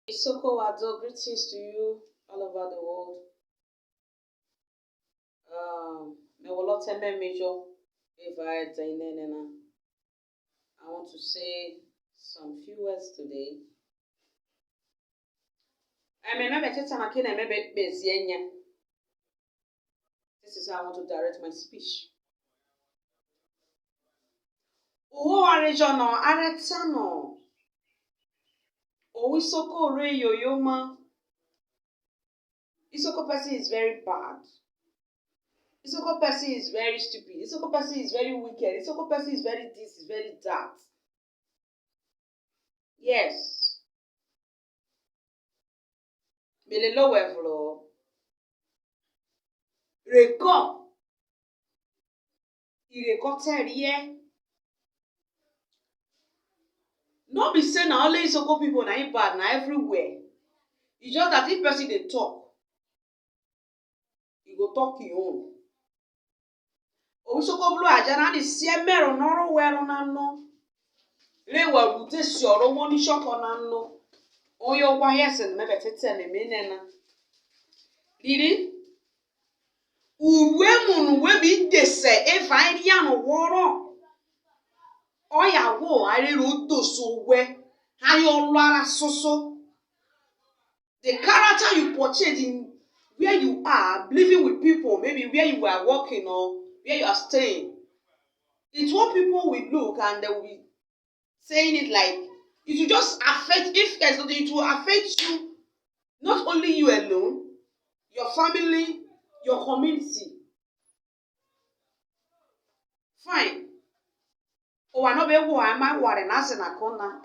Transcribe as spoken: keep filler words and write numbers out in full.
Isoko Wado, greetings to you all over the world. Um, Mewoloteme Major, Eva Zainenena. I want to say some few words today. I may not be telling you, I may be busy. This is how I want to direct my speech. Uwo arejo no, areta no. Owisoko re yoyoma. Isoko person is very bad. Isoko person is very stupid. Isoko person is very wicked. Isoko person is very this, is very that. Yes. Mele lo wevlo. Reko. Ireko terie. No be say na only Isoko people na im bad, na everywhere. It's just that if person dey talk, e go talk im own. Owisoko bulu ajana ni sie mero noro wero na no. Re wa rute si oro wo ni shoko na no. Oyo wa yesen me betete ne me nena. Didi? Urue munu we bi dese e fa iri ano woro. Oya wo are ro doso we. Ayo lara soso. The character you portrayed in where you are, living with people, maybe where you are working or where you are staying, it's what people will look and they will be saying it like it will just affect, if there's nothing, it will affect you, not only you alone, your family, your community. Fine. Oh, I know be who am I worry nothing I corner.